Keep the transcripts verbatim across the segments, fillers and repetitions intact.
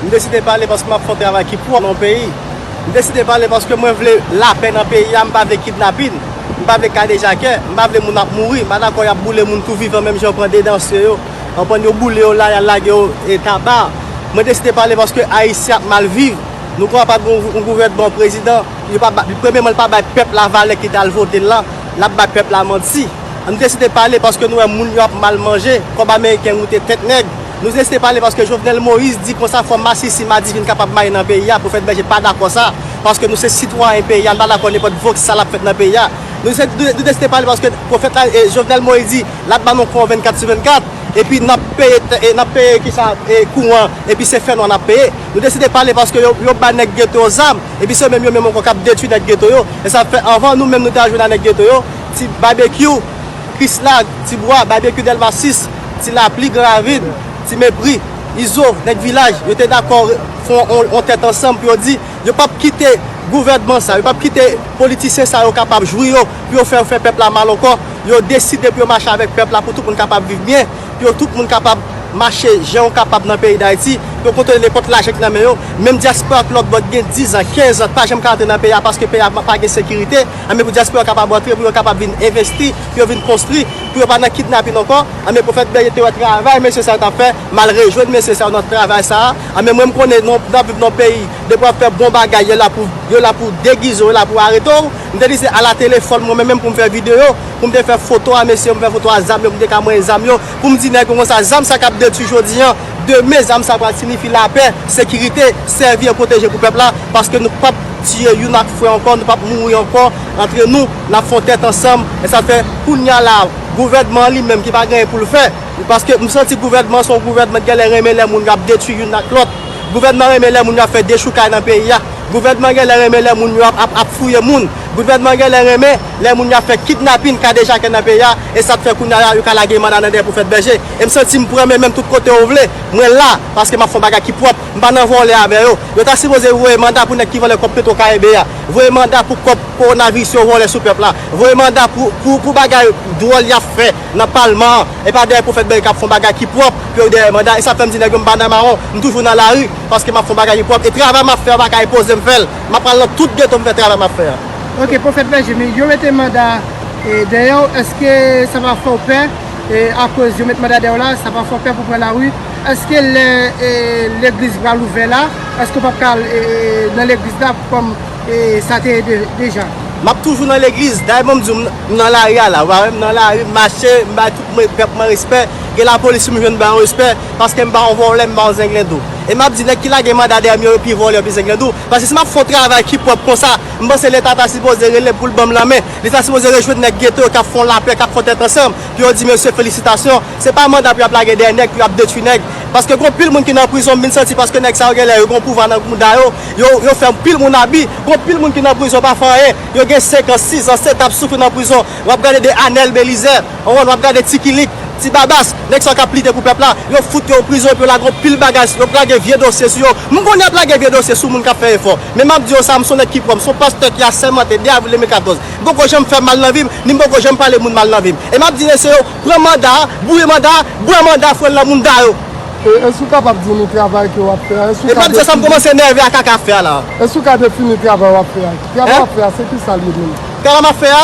M deside pale paske m ap fè yon travay ki pwòp nan yon peyi. M deside pale paske mwen vle lapè nan peyi a, m pa vle kidnapin, m pa vle kadejakè, m pa vle moun ap mouri, m pa dakò y ap boule moun tou vivan menm jan yo pran de dansè yo, anprann yo boule yo la, y al lage yo e taba. Mwen deside pale paske Ayisyen ap mal viv. Nou kapab gen yon, yon gouvènman, yon prezidan, yo pa ba, premyèman, li pa bay pèp la valè ki t al vote l la, l ap bay pèp la manti. Nou deside pale paske nou wè moun yo ap mal manje, kòb ameriken moute tèt nèg. Nou deside pale paske Jovenel Moïse di konsa fò masisi madivin kapab maye nan peyi a. Pwofèt Bèje pa dakò sa, paske nou se sitwayen peyi a, nou pa dakò nenpòt vòks sa l ap fèt nan peyi a. Nou, se, nou, nou deside pale paske pwofèt la, e, Jovenel Moïse di l ap ba nou kouran vennkat sou vennkat, epi n ap peye, e, n ap peye kisa, e, kouran, epi se fènwa n ap peye. Nou deside pale paske yo, yo ba nèg geto yo zam, epi se menm yo menm ankò k ap detwi nèg geto yo. E sa fè anvan nou menm nou te al jwenn a nèg geto yo, ti Babekyou, Krisla, Ti Bwa, Babekyou, Dèlma sis, Ti Lapli, Gran Ravin, Ti Mepri, Izo, nèg vilaj, yo te dakò fè yon, yon tèt ansanm pou yo di yo p ap kite gouvènman sa, yo p ap kite politisyen sa yo kapab jwi yo, pou yo fè, fè pèp la mal ankò. Yo deside pou yo mache avèk pèp la pou tout moun kapab viv byen, pou yo tout moun kapab mache jan yo kapab nan peyi Dayiti, pou yo kontwole nenpòt lajan ki nan men yo. Menm dyaspora ki lòt bò ki gen diz an, kenz an, pa janm ka antre nan peyi a paske peyi a pa gen sekirite. Anben pou dyaspora kapab antre, pou yo kapab vin envesti, pou yo vin konstwi, pou yo pa nan kidnapin ankò. Anben Pwofèt Bèje te wè travay mesye sa yo t ap fè, m al rejwenn mesye sa yo nan travay sa a. Anben mwen m konnen nou, n ap viv nan yon peyi, depi w ap fè bon bagay, yo la pou, yo la pou degize w, yo la pou arete w. M te di se ala telefòn mwen menm, menm pou m fè videyo, pou m te fè foto a mesye yo, m fè foto a zam yo, pou m te ka manyen zam yo, pou m di nèg yo konsa, zam sa k ap detwi jodi an, demen zam sa pral siyifi lapè, sekirite, sèvi e pwoteje pou pèp la, paske nou p ap tiye youn ak frè ankò, nou p ap mouri ankò antre nou, n ap fè yon tèt ansanm, e sa fè kounye a la, gouvènman an li menm ki pa gen anyen pou l fè, paske m santi gouvènman an se yon gouvènman ki genlè renmen lè moun yo ap detwi youn ak lòt, gouvènman an renmen lè moun yo ap fè dechoukay nan peyi a, gouvènman an genlè renmen lè moun yo ap, ap, ap fouye moun, gouvènman an genlè renmen lè moun yo ap fè kidnapin, kadejakè nan peyi a, e sa k fè kounye a la yo ka lage manda nan dèyè Pwofèt Bèje, e m santi m pran men menm tout kote yo vle, mwen la, paske m ap fè yon bagay ki pwòp, m pa nan vòlè avè yo. Yo ta sipoze voye manda pou nèg ki vòlè kòb Petro Caribe a. Voye manda pou kòb kowonaviris yo vòlè sou pèp la. Voye manda pou, pou, pou bagay dwòl y ap fè nan palman an. E pa dèyè Pwofèt Bèje k ap fè yon bagay ki pwòp pou yo dèyè manda. E sa fè m di nèg yo m pa nan mawon. M toujou nan lari paske m ap fè yon bagay ki pwòp. E travay m ap fè a pa ka enpoze m fè l. M ap pral nan tout geto m fè travay m ap fè a. Ok, Pwofèt Bèje, men yo mete manda, e, dèyè w. Èske sa pa fè w pè? E akoz yo met manda dèyè w la, sa pa fè w pè pou pran lari? Èske lè, e, legliz pral ouvè la, èske w p ap ka al, e, nan legliz la kòm, e, sa te ye de-, deja? M ap toujou nan legliz. Dayè, bon, m di w, m nan lari a la. Ou pa wè m nan lari, m mache, m bay tout mwen, pèp mwen respè. Gen lapolis, m jwenn ba yo respè, paske m pa yon vòlè, m pa yon zenglendo. E m ap di, nèg ki lage manda dèyè m yo, yo pi vòlè, yo pi zenglendo. Paske si m ap fè yon travay ki pwòp konsa, m panse Leta ta sipoze rele pou l ban m lanmen. Li ta sipoze rejwenn nèg geto yo k ap fè yon lapè, k ap fè yon tèt ansanm, pou yo di, mesye, felisitasyon. Se pa manda pou y ap lage dèyè nèg, pou y ap detwi nèg. Paske gen anpil moun ki nan prizon, m vin santi paske nèg sa yo genlè yo gen yon pouvwa nan mouda yo, yo, yo fè anpil moun abi. Gen anpil moun ki nan prizon, pa fè anyen. Yo gen senk an, sis an, sèt an ap soufri nan prizon. W ap gade de Anèl Belizè, w ap gade Ti Kilik, Ti Babas, nèg sa yo k ap lite pou pèp la, yo fout yo prizon epi yo lage yon pil bagay, yo lage vye dosye sou yo. M konnen y ap lage vye dosye sou moun k ap fè efò. Men m ap di yo sa, m se yon nèg ki pwòp, m se yon pastè ki asèmante de avril de mil katòz. M poko janm fè mal nan vi m, ni m poko janm pale moun mal nan vi m. E m ap di mesye yo, pran manda, boure manda, bwè manda, fwe l nan mouda yo. E èske w kapab di nou travay ke w ap fè a? Èske w ka... E pa m di sa, m kòmanse nève a kaka fè a la. Èske w ka defini travay w ap fè a? Travay w ap fè a, se ki sa l ye menm? Travay m ap fè a,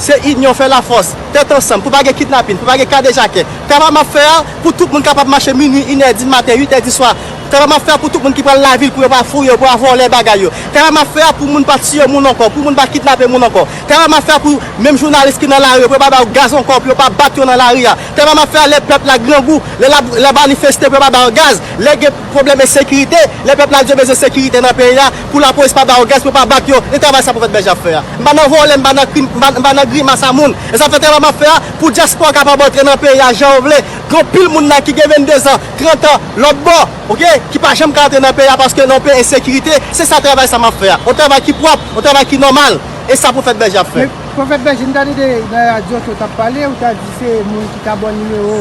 se inyon fè lafòs, tèt ansanm, pou pa gen kidnapin, pou pa gen kadejakè. Travay m ap fè a, pou tout moun kapab mache minwi, inè di maten, uitè di swa. Travay m ap fè a pou tout moun ki pral lavil, pou yo pa fouye, pou yo pa vòlè bagay yo. Travay m ap fè a pou moun pa tiye moun ankò, pou moun pa kidnape moun ankò. Travay m ap fè a pou menm jounalis ki nan lari yo, pou yo pa ba yo gaz ankò, pou yo pa bat yo nan lari a. Travay m ap fè a lè pèp la grangou, lè l ap, lè manifeste, pou yo pa ba yo gaz. Lè gen pwoblèm ensekirite, lè pèp la di yo bezwen sekirite nan peyi a, pou lapolis pa ba yo gaz, pou yo pa bat yo. E travay sa Pwofèt Bèje ap fè a. M pa nan vòlè, m pa nan krim, m pa, m pa nan grimas a moun. E sa fè travay m ap fè a, pou dyaspora kapab antre nan peyi a jan yo vle. Gen anpil moun la ki gen venndezan, trant an, lòt bò, oke, ki pa janm ka antre nan peyi a paske nan yon peyi ensekirite. Se sa travay sa m ap fè a. Yon travay ki pwòp, yon travay ki nòmal. E sa Pwofèt Bèje ap fè. Men, Pwofèt Bèje, m ta tande nan radyo ke w t ap pale, ou ta di se moun ki ka ba w nimewo,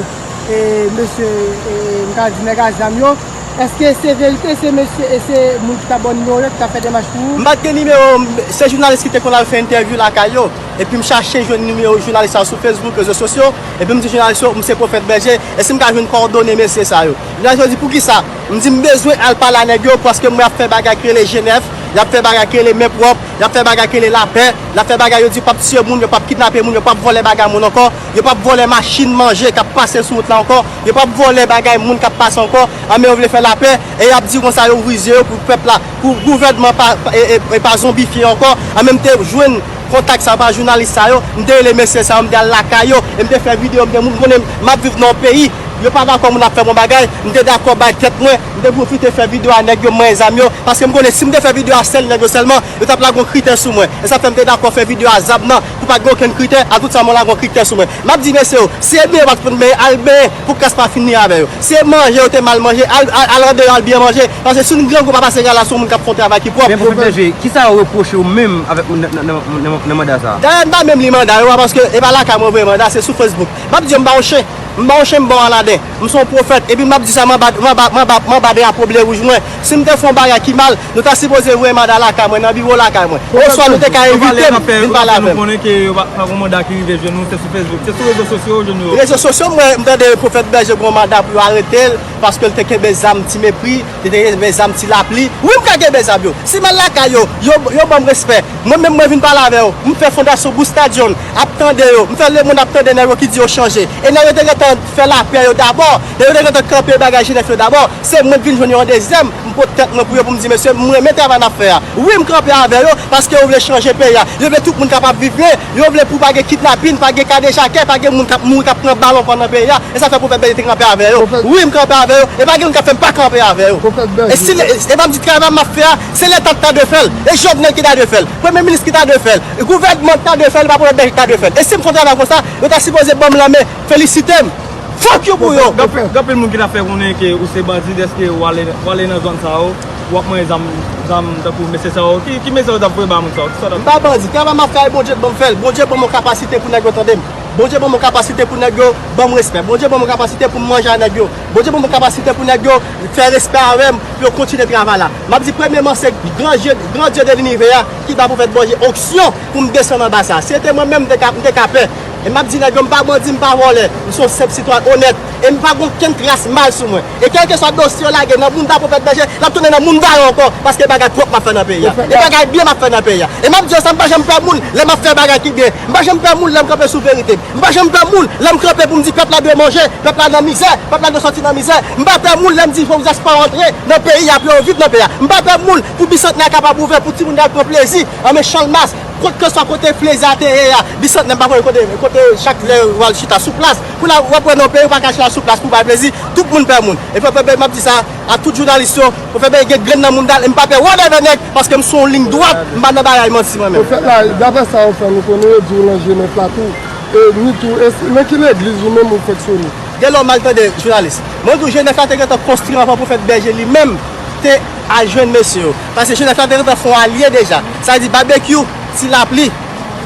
e, mesye, e, m ka di nèg a zam yo. Èske se verite, se mesye, e se moun ki ka ba w nimewo yo ki ka fè demach pou ou? M pa t gen nimewo, m, se jounalis ki te konn al fè entèvyou lakay yo. Epi m chache jwenn nimewo jounalis sa sou Facebook, rezo sosyo. Epi m di jounalis yo, m se Pwofèt Bèje, èske m ka jwenn kòdone mesye sa yo? Jounalis yo di, poukisa? M di, m bezwen al pale a nèg yo, paske m wè y ap fè bagay ki rele G nèf, y ap fè bagay ki rele men pwòp, y ap fè bagay ki rele lapè, y ap fè bagay, yo di yo p ap tiye moun, yo p ap kidnape moun, yo p ap vòlè bagay moun ankò, yo p ap vòlè machin manje k ap pase sou wout la ankò, yo p ap vòlè bagay moun k ap pase ankò, anben yo vle fè lapè, e y ap di konsa yo ouvri zye yo pou pèp la, pou gouvènman pa, e, e, e pa zonbifye ankò, anben m te jwenn kontak sa yo pa jounalis sa yo, m te rele mesye sa yo, m te al lakay yo, e m te fè videyo, m te moun konnen m ap viv nan yon peyi, yo pa dakò moun ap fè bon bagay, m te dakò bay tèt mwen, m te pwofite fè videyo a nèg yo, m manyen zam yo, paske m konnen si m te fè videyo a sèl nèg yo sèlman, yo t ap lage yon kritè sou mwen, e sa fè m te dakò fè videyo a zam nan, pou pa t gen okenn kritè, a tout sa mwen lage yon kritè sou mwen. M ap di mesye yo, si e benyen yo pa t konn benyen, al benyen, pou kras pa fini avè yo. Si e manje yo te mal manje, al, al, al andeyò, al byen manje. Paske si yon grangou pa pase gala sou moun k ap fè yon travay ki pwòp. Men Pwofèt Bèje, kisa yo repwoche w menm avèk nan, nan, nan, nan, nan manda sa a? Dayè, m pa menm li manda yo a, paske e pa lakay mwen voye manda, se sou Facebook. M ap di yo, m pa yon chen. M pa yon chen, m pa yon Aladen. M se yon pwofèt. Epi m ap di sa, m anba, m anba, m anba, m anba drapo ble wouj mwen. Si m te fè yon bagay ki mal, nou ta sipoze voye manda lakay mwen, nan biwo lakay mwen. Oswa nou te ka envite m vin pale avè m. Nou konnen ke yo pa, pa gen manda ki rive jwenn nou, se sou Facebook. Se sou rezo sosyo yo jwenn nou yo. Rezo sosyo, mwen, m tande Pwofèt Bèje gen yon manda pou yo arete l, paske l te kenbe zam Ti Mepri, li te kenbe zam Ti Lapli. Wi, m ka kenbe zam yo. Si m al lakay yo, yo, yo ban m respè. Mwen menm, mwen vin pale avè yo. M fè fondasyon Boustadion, ap tande yo. M fè lemonn ap tande nèg yo ki di yo chanje. E nèg yo te gentan fè lapè yo dabò. Nèg yo te gentan kanpe bagay G nèf yo dabò. Se mwen k vin jwenn yo an dezyèm. M pot tèt mwen pou yo pou m di, mesye, m renmen travay n ap fè a. Wi, m kanpe avè yo, paske yo vle chanje peyi a. Yo vle tout moun kapab viv byen. Yo vle pou pa gen kidnapin, pa gen kadejakè, pa gen moun k ap mouri, k ap pran bal ankò nan peyi a. E sa fè Pwofèt Bèje te kanpe avè yo. Wi, m kanpe avè yo. E pa gen moun k ap fè m pa kanpe avè yo. E si, e, e m ap di travay m ap fè a, se Leta ki ta dwe fè l. E Jovenel ki ta dwe fè l. Premye minis ki ta dwe fè l. Gouvènman ki ta dwe fè l, e pa Pwofèt Bèje ki ta dwe fè l. E si m fè yon travay konsa, yo ta sipoze ban m lanmen, felisite m. Fòk yo pou yo. Gen anpil, gen anpil moun ki ta fè konnen ke ou se bandi dèske w ale, w ale nan zòn sa yo, w ap manyen zam, zam tankou mesye sa yo. Ki, ki mesaj w t ap voye ba moun sa yo? Kisa w t ap... M pa bandi. Travay m ap fè a, Bondye k ban m fè l. Bondye ban m yon kapasite pou nèg yo tande m. Bondye ban m yon kapasite pou nèg yo ban m respè. Bondye ban m yon kapasite pou m manje a nèg yo. Bondye ban m yon kapasite pou nèg yo fè respè avè m, pou yo kontinye travay la. M ap di premyeman, se gran Dye, gran Dye de linivè a ki ba Pwofèt Bèje onksyon pou m desann anba sa. Si se te mwen menm, m te ka, m te ka pè. E m ap di nèg yo, m pa bandi, m pa vòlè. M se yon senp sitwayen onèt. E m pa gen okenn tras mal sou mwen. E kèlkeswa dosye yo lage nan bounda Pwofèt Bèje, l ap tounen nan bounda yo ankò. Paske bagay pwòp m ap fè nan peyi a. E bagay byen m ap fè nan peyi a. E m ap di yo sa, m pa janm pè moun lè m ap fè bagay ki byen. M pa janm pè moun lè m kanpe sou verite. M pa janm pè moun lè m kanpe pou m di pèp la dwe manje, pèp la nan mizè, pèp la dwe sòti nan mizè. M pa pè moun lè m di fòk dyaspora antre nan peyi a pou yo viv nan peyi a. M pa pè moun pou Bisantnè a kapab ouvè pou timoun yo al pran plezi anmè Chanmas, kote ke swa kote plezi a te ye a. Bisantnè, m pa konnen kote, kote chak lè yo al chita sou plas. Kounye a w ap wè nan peyi ou pa ka chita sou plas pou bay plezi, tout moun pè moun. E fò m ap di sa a tout jounalis yo, Pwofèt Bèje gen grenn nan mounda l, e m pa pè whatever nèg, paske m sou yon liy dwat, m pa nan bagay manti mwen menm. Pwofèt la, daprè sa yo fè nou konnen, yo di w nan G nèf la tou, e ni tou, e nan ki legliz ou menm ou fonksyone? Gen lè w mal tande jounalis. Mwen di w G nèf la te gentan konstwi anvan Pwofèt Bèje li menm te al jwenn mesye yo. Paske G nèf la te gentan fè yon alye deja. Sa vle di Babekyou, Ti Lapli,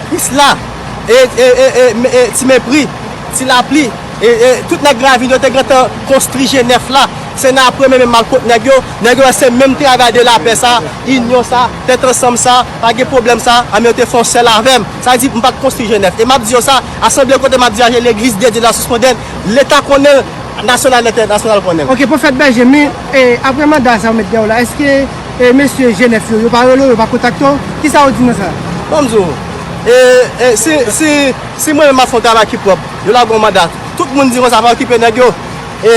Krisla, e, e, e, e, e, Ti Mepri, Ti Lapli, e, e, tout nèg Gravin yo te gentan konstwi G nèf la. Se nan apre menm m al kot nèg yo. Nèg yo wè se menm travay de lapè sa, inyon sa, tèt ansanm sa, pa gen pwoblèm sa, anmè yo te fè yon sèl avè m. Sa vle di m pa t konstwi G nèf. E m ap di yo sa, asanble kote m ap diraje, legliz de Dye de la Sismondèn, Leta konnen l, nasyonal entènasyonal konnen l. Ok, Pwofèt Bèje, men, e, apre manda sa yo met dèyè w la, èske, e, mesye G nèf yo, yo pa rele w, yo pa kontakte w? Kisa yo di nan sa? Bon, m di w, e, e, si, si, si mwen menm m ap fè yon travay ki pwòp, yo lage yon manda, tout moun di konsa, pa okipe nèg yo. E,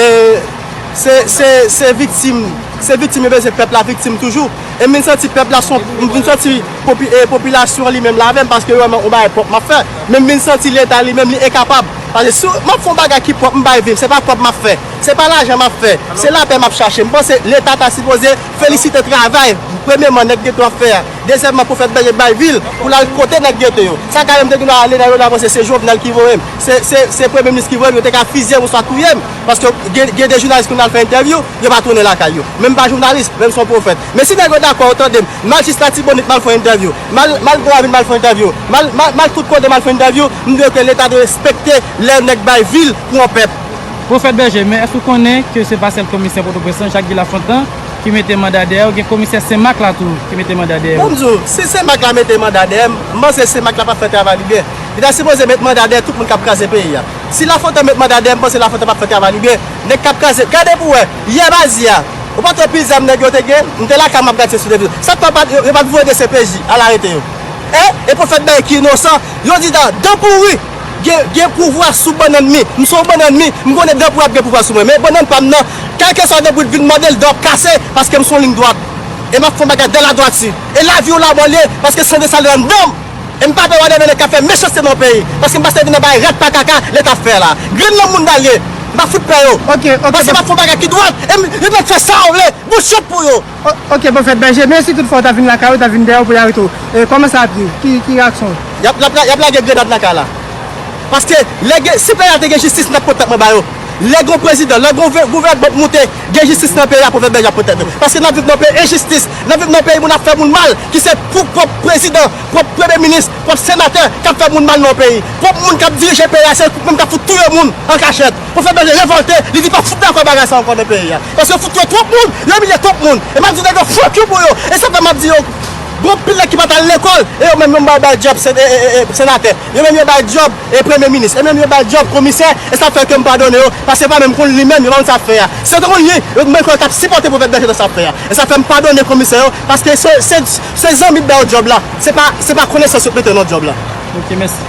se, se, se viktim, se viktim yo bezwen, pèp la viktim toujou. E m vin santi pèp la, son, m vin santi popi-, e, popilasyon an li menm la avè m, paske yo wè m yon bagay pwòp m ap fè. Men m vin santi Leta li menm li enkapab. Paske si m ap fè yon bagay ki pwòp, m bay vi m, se pa pwòp m ap fè. Se pa lajan m ap fè. Se lapè m ap chache. M panse Leta ta sipoze felisite travay, premyeman, nèg geto ap fè a. Dezyèmman, Pwofèt Bèje bay vi l pou l al kote nèg geto yo. Sakarya m te gen dwa ale nan yo la, panse se Jovenel ki voye m. Se, se, se premye minis ki voye m, yo te ka fizye m oswa touye m. Paske gen, gen de jounalis ki konn al fè entèvyou, yo pa tounen lakay yo. Men m pa jounalis, men m se yon pwofèt. Men si nèg yo dakò, yo tande m, m al jis Latibonit, m al fè yon entèvyou. M al, m al Gravin, m al fè yon entèvyou. M al, m al, m al tout kote, m al fè yon entèvyou. M dwe ke Leta dwe respekte lè nèg bay vi l pou yon pèp. Pwofèt Bèje, men èske w konnen ke se pa sèl komisè Pòtoprens lan, Jak Guy Lafontant, ki mete manda dèyè w, gen komisè Senmak la tou ki mete manda dèyè w. Bon, m di w, si Senmak la mete manda dèyè m, m panse Senmak la p ap fè travay li byen. Li ta sipoze met manda dèyè tout moun k ap kraze peyi a. Si Lafontan met manda dèyè m, m panse Lafontan p ap fè travay li byen. Nèg k ap kraze, gade pou w wè, yè maji a, ou pa t wè pil zam nèg yo te gen? M te lakay m ap gade se sou televizyon. Sa k fè yo pa t, yo pa t voye de C P J al arete yo? Hein? E pwofèt Bèl ki inosan, yo di dan, dan pouri gen, gen pouvwa sou bannann mi. M se yon bannann mi, m konnen dan pouri ap gen pouvwa sou mwen. Men bannann pa m nan, kèlkeswa dan pouri vin mòde l, dan w ap kase, paske m se yon liy dwat. E m ap fè yon bagay dan ladwati. E lavi w lamò l ye, paske san Desalin anndan m. E m pa pè wè de nèg k ap fè mechanste nan peyi. Paske m pa sèvi nan bagay rat pa kaka Leta ap fè la. Grenn nan moun dal ye. M pa fout pè yo. Ok, ok. Paske m ap fè yon bagay ki dwat. E m, yo mèt fè sa yo vle. Bout chòt pou yo. O- Ok, Pwofèt Bèje, men si tout fwa w ta vin lakay ou, ta vin dèyè w pou y arete w. E, kòman sa ap ye? Ki, ki reyaksyon w? Y ap, y ap, y ap lage grenad nan kay la. Paske lè gen, si peyi a te gen jistis, n ap pot tèt mwen ba yo. Lè gen yon prezidan, lè gen yon gouvènman k moute, gen jistis nan peyi a, Pwofèt Bèje ap pot tèt mwen. Paske n ap viv nan peyi enjistis, n ap viv nan peyi moun ap fè moun mal, ki se pou pwòp prezidan, pwòp premye minis, pwòp senatè k ap fè moun mal nan yon peyi. Pwòp moun k ap dirije peyi a, se menm k ap fout touye moun an kachèt. Pwofèt Bèje revòlte, li di pa fout dakò bagay sa ankò nan peyi a. Paske yo fout touye twòp moun, yo imilye twòp moun. E m ap di nèg yo fuck you pou yo. E sa fè m ap di yo, gon pil nèg ki pa t al lekòl, e yo menm yo bay, bay djòb sen- e- e- e- senatè. Yo menm yo bay djòb e premye minis. E menm yo bay djòb komisè, e sa fè ke m padone yo, paske pa menm konn li menm, yo pa konn sa fè a. Si yo te konn li, yo menm yo t ap sipòte Pwofèt Bèje nan sa fè a. E sa fè m padone komisè yo, paske se, se, se zanmi bay yo djòb la. Se pa, se pa konesans yo mete yo nan djòb la. Ok, mèsi.